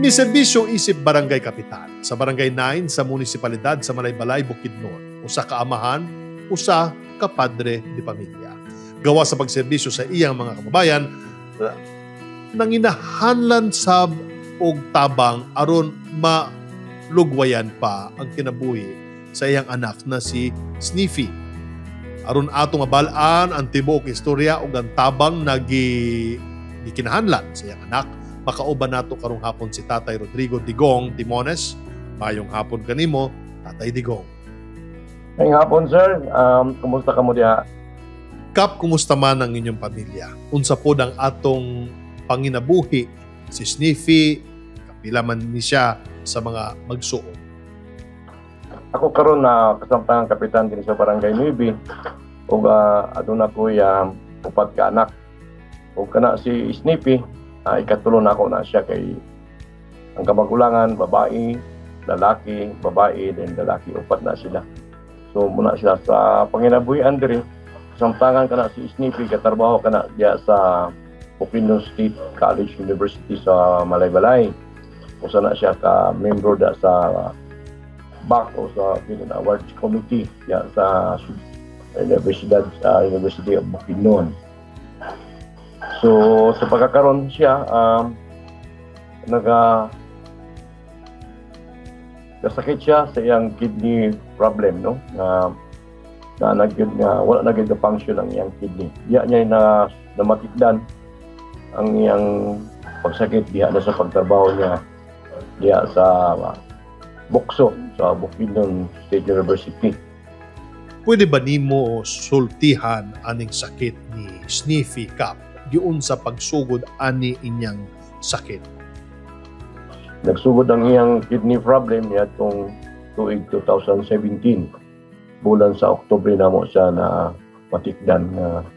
Miserbisyo isip barangay kapitan sa Barangay 9 sa munisipalidad sa Malaybalay, Bukidnon. Usa ka amahan, usa ka padre de pamilya. Gawa sa pagserbisyo sa iyang mga kababayan, nanginahanlan sab og tabang aron malugwayan pa ang kinabuhi sa iyang anak na si Sniffy. Aron atong mabal-an ang tibuok istorya ug ang tabang nga gikinahanglan sa iyang anak, makauban nato karong hapon si Tatay Rodrigo Digong Timones. Mayong hapon kanimo, Tatay Digong. Ngayong hapon, sir. Kumusta ka mo diha? Kap, kumusta man ang inyong pamilya? Unsa pod ang atong panginabuhi si Sniffy? Kapila man ni siya sa mga magsuon? Ako karon na kasamtangang kapitan din sa Barangay 9 ug aduna ko'y upat ka anak. Ug kana si Sniffy, ikatulo na ako na siya kay ang kamagulangan babae, lalaki, babae, then lalaki, upat na sila. So muna sila sa panginabuhian diri. Kasamtangan kana si Sniffy katrabaho kana diya sa Bukidnon State College University sa Malaybalay. Usa na siya ka member da sa BAC o sa Bukidnon Awards Committee diya sa Universidad University of Bukidnon. So sa pagkakaroon siya naga kasakit siya sa iyang kidney problem, no, na na nagyud nga wala na gyud function ang iyang kidney. Diya niya na namatikdan ang iyang pagsakit diha na sa pagtrabaho niya diha sa BukSU, sa Bukidnon State University. Pwede ba nimo sultihan aning sakit ni Sniffy, Kap? Giunsa pagsugod ani inyang sakit? Nagsugod ang iyang kidney problem niya itong tuig 2017. Bulan sa Oktubre na mo siya na matikdan na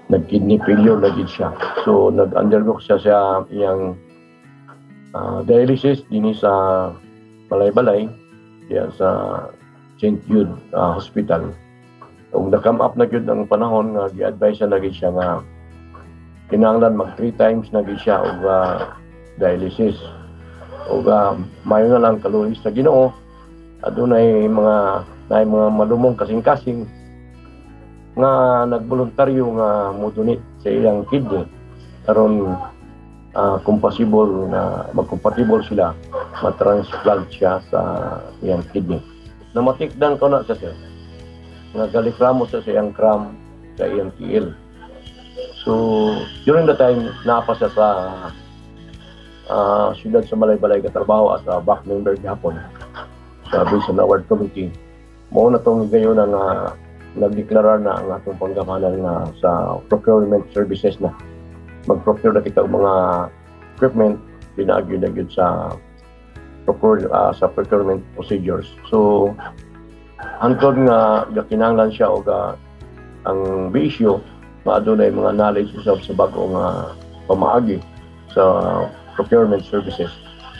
nag-kidney failure na gid siya. So nag-undergo siya sa iyang dialysis dinhi sa Malaybalay, diya sa St. Jude Hospital. Ug na-come up na gyud ang panahon nga gi-advise siya na gid siya nga kinahanglan mag three times na gid siya og dialysis. Ug mayo na lang kaluoy sa Ginoo, adunay mga naay mga malumong kasing-kasing nga nagboluntaryo nga mo-donate sa iyang kidney aron compatible na mag-compatible sila, ma-transplant siya sa iyang kidney. Namatikdan ko na siya, sir, nga galikramo siya sa iyang cramp sa iyang tiil. So during the time naa pa siya sa siyudad sa Malaybalay katrabaho as a BAC member gihapon sa Bids and Award Committee. Mao na tong gayon nga nagdeklarar na ang atong panggamhanan nga sa procurement services na mag-procure na kita og mga equipment pinaagi na gyud sa procure sa procurement procedures. So hangtod nga gakinahanglan siya og ang BSU maadunay mga knowledge usab sa bag-o nga pamaagi sa procurement services.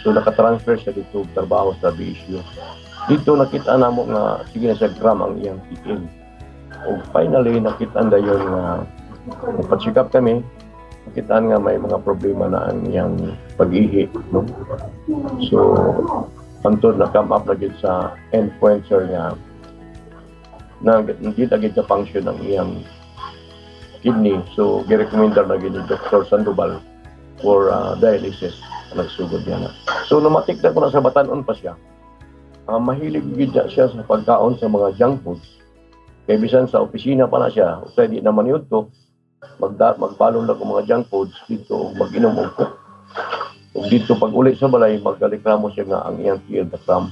So nakatransfer siya dito og trabaho sa BSU. Dito nakita namo nga sige na siya cramp ang iyang tiil. Ug finally nakita dayon nga nagpa-check up kami, nakita nga may mga problema na ang iyang pag-ihi, no? So hangtod na come up na gyud sa endpoint, sir, nga na hindi na gyud ka function ang iyang kidney. So girekomendar na gyud ni Dr. Sandoval for dialysis. Nagsugod niya na. So namatikdan ko na sa batanon pa siya. Mahilig gyud na siya sa pagkaon sa mga junk foods. Kay bisan sa opisina pa na siya, usay di naman yun to, magbalon lang og mga junk foods dito, mag-inom og Coke. Ug dito pag uli sa balay, magreklamo siya nga ang iyang tiil na cramp.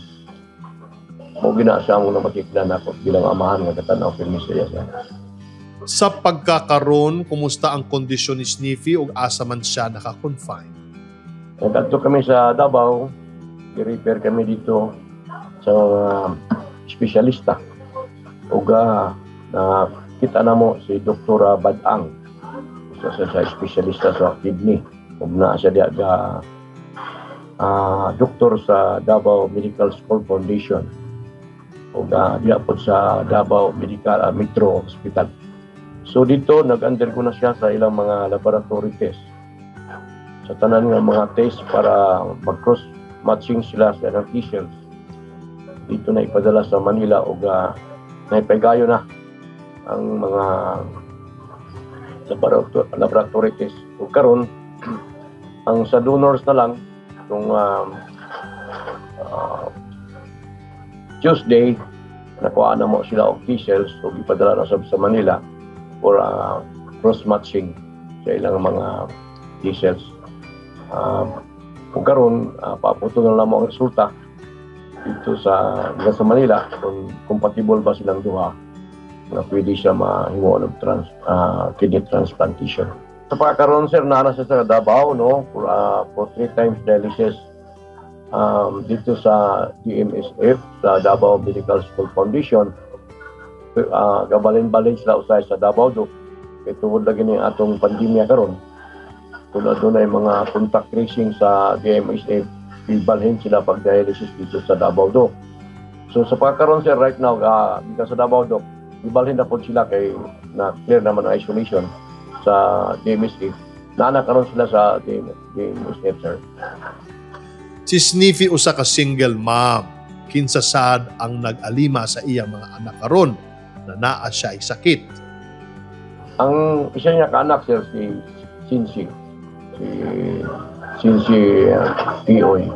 Mo gina siya among namatikdan ako bilang amahan nga katanaw pirmi siya sa Sa pagkakaron, kumusta ang kondisyon ni Sniffy ug asa man siya naka-confine? Nagkadto kami sa Davao, i-refer kami dito sa mga espesyalista. Ug na kita na mo si Dr. Badang, usa sa espesyalista sa kidney. Ug naa siya diya ga doktor sa Davao Medical School Foundation. Ug diya pod sa Davao Medical Metro Hospital. So dito nag-undergo na siya sa ilang mga laboratory test. Sa tanan nga mga test para mag-cross matching sila sa ilang T-cells. Dito na ipadala sa Manila og naipahigayon na ang mga laboratory test. Ug karon ang sa donors na lang itong Tuesday, nakuha na mo sila og T-cells ug ipadala na sa Manila for cross-matching sa ilang mga T-cells. Kung karon paaboton na lang mo ang resulta dito sa Manila kung compatible ba silang duha nga pwede siya mahimo og kidney transplantation. Sa pagkaroon, sir, naa na siya sa Davao, no, for three times dialysis dito sa DMSF, sa Davao Medical School Foundation. Gabalin-balin sila usay sa Davao do. Kay tungod lagi ni atong pandemya karon. Kung doon ay mga contact tracing sa DMSF, ibalhin sila pag dialysis dito sa Davao do. So sa pagkaroon, sir, right now, dito sa Davao do, ibalhin na po sila kay na clear naman ang isolation sa DMSF. Naa na karon sila sa DMSF, sir. Si Sniffy usa ka single mom. Kinsa sad ang nag-alima sa iyang mga anak karon na naa siya sakit? Ang isa niya kaanak, sir, si Sinsi. Si Sinsi Tioy.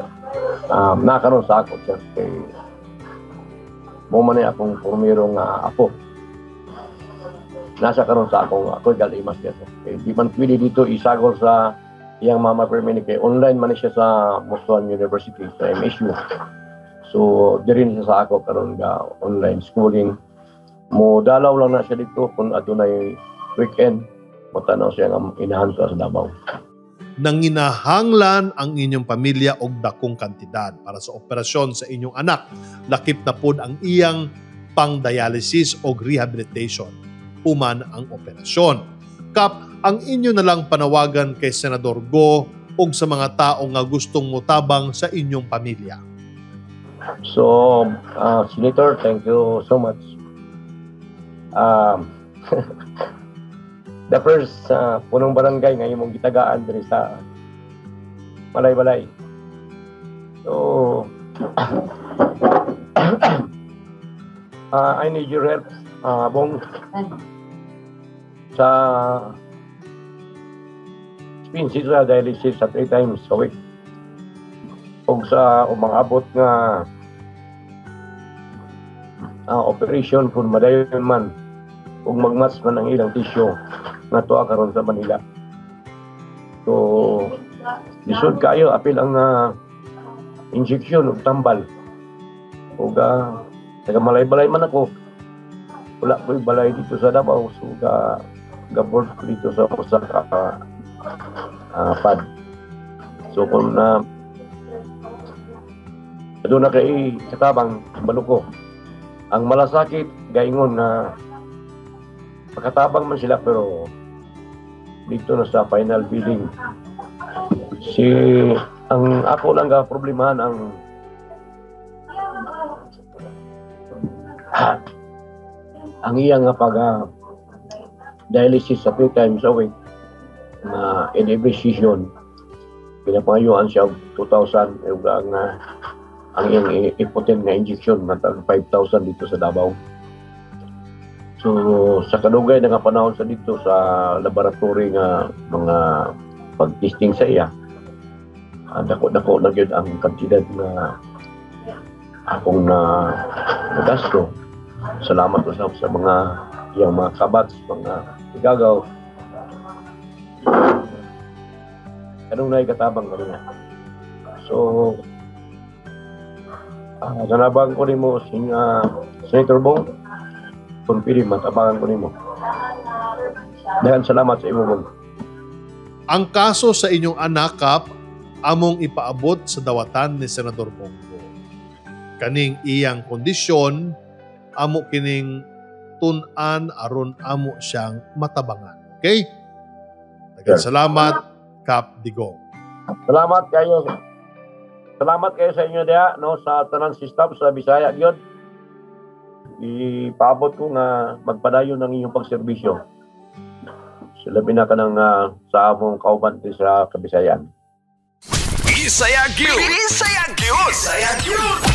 Naa karon sa ako, sir. Kay mao man ni akong purmiro nga apo. Nasa karon sa akong ako galimas siya, sir. Kay di man pwede dito isagol sa iyang mama permini kay online man siya sa Musuan University sa MSU. So diri siya sa ako karon ga online schooling. Mo dalaw lang na siya dito kung adunay weekend, motanaw siya nga inahan sa Davao. Nanginahanglan ang inyong pamilya og dakong kantidad para sa operasyon sa inyong anak. Lakip na pod ang iyang pang-dialysis o rehabilitation human ang operasyon. Kap, ang inyo na lang panawagan kay Senador Go ug sa mga tao nga gustong mutabang sa inyong pamilya. So, Senator, thank you so much. The first punong barangay nga imong gitagaan diri sa Malaybalay. So, I need your help, Bong, sa expenses sa dialysis sa three times a week. Ug sa umangabot nga operation kung madayon man ug mag-match man ang ilang tissue nga tuwa karon sa Manila. So, lisod kayo apil ang injection ug tambal. Ug taga Malaybalay man ako. Wala ko'y balay dito sa Davao, so ga ga-board ko dito sa usa ka pad. So kung na doon na kay katabang baluko. Ang malasakit gaingon na makatabang man sila pero dito na sa final billing. Si ang ako lang ga problemahan ang ang iya nga pag dialysis sa three times a week na in every session pinapangayuan siya og 2,000 ug ang iyang ipoten nga injection nga tag 5,000 dito sa Davao. So sa kadugay na nga panahon sa dito sa laboratory nga mga pag-testing sa iya, dako-dako na gyud ang kantidad nga akong na nagasto. Salamat usab sa mga iyang mga kabats, mga igagaw. Kanunay katabang kanina. So, ganabang ko nimo Senator Bong, kung pwede matabangan ko nimo. Dahan salamat sa imo, Bong. Ang kaso sa inyong anak, Kap, among ipaabot sa dawatan ni Senador Bongo. Kaning iyang kondisyon, amo kining tun-an aron amo siyang matabangan. Okay? Daghang salamat, Kap Digong. Salamat kayo. Salamat kayo sa inyo diha, no, sa tanan system sa Bisaya gyud. Ipaabot ko nga magpadayon ang inyong pagserbisyo. Sa labi na kanang sa among kauban sa Kabisayan. Bisaya gyud. Bisaya gyud. Bisaya gyud.